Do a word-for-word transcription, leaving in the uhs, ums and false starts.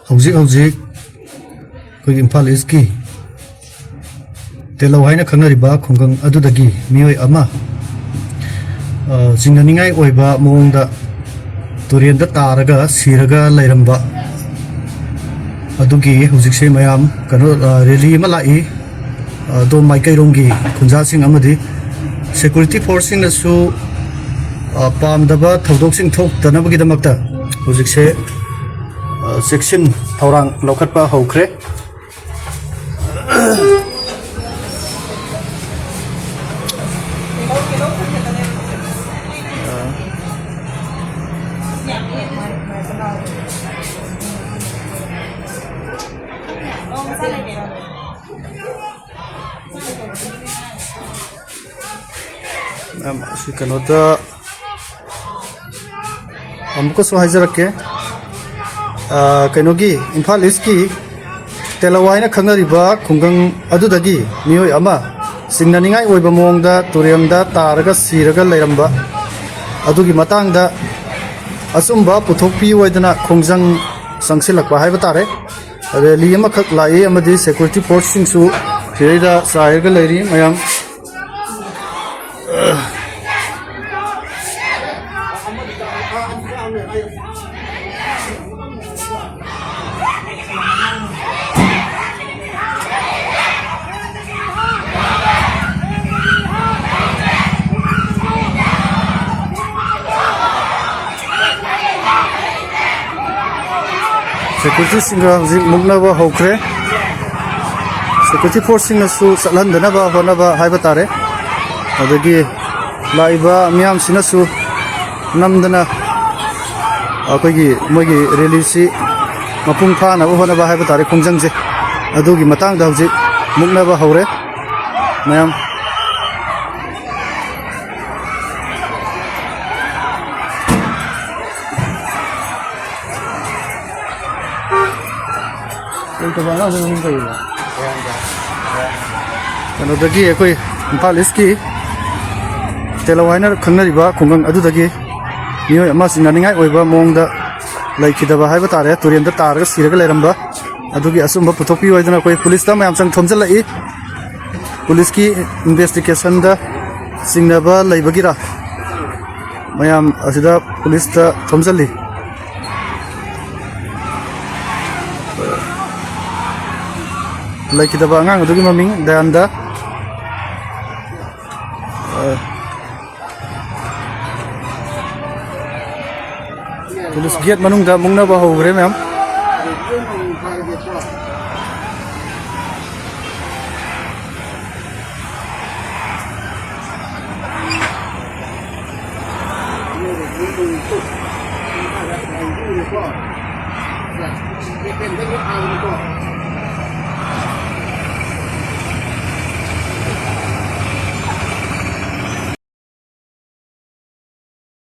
ꯍꯧꯖꯤꯛ ꯍꯧꯖꯤꯛ ꯑꯩꯈꯣꯏꯒꯤ ꯏꯝꯐꯥꯜ ꯏꯁꯀꯤ ꯇꯦꯂꯧ ꯍꯥꯏꯅ ꯈꯪꯅꯔꯤꯕ ꯈꯨꯡꯒꯪ ꯑꯗꯨꯗꯒꯤ ꯃꯤꯑꯣꯏ ꯑꯃ, ꯑ, ꯆꯤꯡꯅꯅꯤꯡꯉꯥꯏ ꯑꯣꯏꯕ ꯃꯑꯣꯡꯗ ꯇꯨꯔꯦꯟꯗ ꯇꯥꯔꯒ ꯁꯤꯔꯒ ꯂꯩꯔꯝꯕ ꯑꯗꯨꯒꯤ ꯍꯧꯖꯤꯛꯁꯦ ꯃꯌꯥꯝ ꯀꯩꯅꯣ, ꯑ, ꯔꯦꯂꯤ ꯑꯃ ꯂꯥꯛꯏ꯫ ꯑꯗꯣꯝ ꯃꯥꯏꯀꯩꯔꯣꯝꯒꯤ ꯈꯨꯟꯖꯥꯁꯤꯡ ꯑꯃꯗꯤ ꯁꯦꯀ꯭ꯌꯨꯔꯤꯇꯤ ꯐꯣꯔꯁꯁꯤꯡꯅꯁꯨ, ꯑ, ꯄꯥꯝꯗꯕ ꯊꯧꯗꯣꯛꯁꯤꯡ ꯊꯣꯛꯇꯅꯕꯒꯤꯗꯃꯛꯇ ꯍꯧꯖꯤꯛꯁꯦ, ꯑ, ꯆꯦꯛꯁꯤꯟ ꯊꯧꯔꯥꯡ ꯂꯧꯈꯠꯄ ꯍꯧꯈ꯭ꯔꯦ꯫ ꯌꯥꯝ, ꯁꯤ ꯀꯩꯅꯣꯗ ꯑꯃꯨꯛꯀꯁꯨ ꯍꯥꯏꯖꯔꯛꯀꯦ꯫ ꯑ, ꯀꯩꯅꯣꯒꯤ, ꯏꯝꯐꯥꯜ ꯏꯁꯀꯤ ꯇꯦꯂꯧ ꯍꯥꯏꯅ ꯈꯪꯅꯔꯤꯕ ꯈꯨꯡꯒꯪ ꯑꯗꯨꯗꯒꯤ ꯃꯤꯑꯣꯏ ꯑꯃ ꯆꯤꯡꯅꯅꯤꯡꯉꯥꯏ ꯑꯣꯏꯕ ꯃꯑꯣꯡꯗ ꯇꯨꯔꯦꯜꯗ ꯇꯥꯔꯒ ꯁꯤꯔꯒ ꯂꯩꯔꯝꯕ ꯑꯗꯨꯒꯤ ꯃꯇꯥꯡꯗ ꯑꯆꯨꯝꯕ ꯄꯨꯊꯣꯛꯄꯤꯌꯨ ꯍꯥꯏꯗꯅ ꯈꯣꯡꯖꯪ ꯆꯪꯁꯤꯜꯂꯛꯄ ꯍꯥꯏꯕ ꯇꯥꯔꯦ꯫ ꯔꯦꯂꯤ ꯑꯃꯈꯛ ꯂꯥꯛꯏ ꯑꯃꯗꯤ ꯁꯦꯀ꯭ꯌꯨꯔꯤꯇꯤ ꯐꯣꯔꯁꯁꯤꯡꯁꯨ ꯁꯤꯗꯩꯗ ꯆꯥꯏꯔꯒ ꯂꯩꯔꯤ ꯃꯌꯥꯝ꯫ ꯁꯦꯀ꯭ꯌꯨꯔꯤꯇꯤꯁꯤꯡꯒ ꯍꯧꯖꯤꯛ ꯃꯨꯛꯅꯕ ꯍꯧꯈ꯭ꯔꯦ꯫ ꯁꯦꯀ꯭ꯌꯨꯔꯤꯇꯤ ꯐꯣꯔꯁꯁꯤꯡꯅꯁꯨ ꯆꯠꯍꯟꯗꯅꯕ ꯍꯣꯠꯅꯕ ꯍꯥꯏꯕ ꯇꯥꯔꯦ꯫ ꯑꯗꯒꯤ ꯂꯥꯛꯏꯕ ꯃꯤꯌꯥꯝꯁꯤꯅꯁꯨ ꯅꯝꯗꯅ ꯑꯩꯈꯣꯏꯒꯤ ꯃꯣꯏꯒꯤ ꯔꯦꯂꯤꯁꯤ ꯃꯄꯨꯡ ꯐꯥꯅꯕ ꯍꯣꯠꯅꯕ ꯍꯥꯏꯕ ꯇꯥꯔꯦ, ꯈꯣꯡꯖꯪꯁꯦ꯫ ꯑꯗꯨꯒꯤ ꯃꯇꯥꯡꯗ ꯍꯧꯖꯤꯛ ꯃꯨꯛꯅꯕ ꯍꯧꯔꯦ ꯃꯌꯥꯝ꯫ ꯂꯩꯇꯕ ꯑꯉꯥꯡꯗꯨꯅ ꯃꯃꯤꯡ ꯀꯔꯤꯕ? ꯀꯩꯅꯣꯗꯒꯤ, ꯑꯩꯈꯣꯏ ꯏꯝꯐꯥꯜ ꯏꯁꯀꯤ ꯇꯦꯂꯧ ꯍꯥꯏꯅ ꯈꯪꯅꯔꯤꯕ ꯈꯨꯡꯒꯪ ꯑꯗꯨꯗꯒꯤ ꯃꯤꯑꯣꯏ ꯑꯃ ꯆꯤꯡꯅꯅꯤꯡꯉꯥꯏ ꯑꯣꯏꯕ ꯃꯑꯣꯡꯗ ꯂꯩꯈꯤꯗꯕ ꯍꯥꯏꯕ ꯇꯥꯔꯦ, ꯇꯨꯔꯦꯟꯗ ꯇꯥꯔꯒ ꯁꯤꯔꯒ ꯂꯩꯔꯝꯕ꯫ ꯑꯗꯨꯒꯤ ꯑꯆꯨꯝꯕ ꯄꯨꯊꯣꯛꯄꯤꯌꯨ ꯍꯥꯏꯗꯅ ꯑꯩꯈꯣꯏ ꯄꯨꯂꯤꯁꯇ ꯃꯌꯥꯝ ꯆꯪ ꯊꯣꯝꯖꯤꯜꯂꯛꯏ꯫ ꯄꯨꯂꯤꯁꯀꯤ ꯏꯟꯚꯦꯁꯇꯤꯒꯦꯁꯟꯗ ꯆꯤꯡꯅꯕ ꯂꯩꯕꯒꯤꯔ ꯃꯌꯥꯝ ꯑꯁꯤꯗ ꯄꯨꯂꯤꯁꯇ ꯊꯣꯝꯖꯤꯜꯂꯤ꯫ ꯂꯩꯈꯤꯗꯕ ꯑꯉꯥꯡ ꯑꯗꯨꯒꯤ ꯃꯃꯤꯡ ꯗꯌꯥꯟꯗ꯫ ꯄꯨꯂꯤꯁ ꯒꯦꯠ ꯃꯅꯨꯡꯗ ꯃꯨꯛꯅꯕ ꯍꯧꯈ꯭ꯔꯦ ꯃꯌꯥꯝ꯫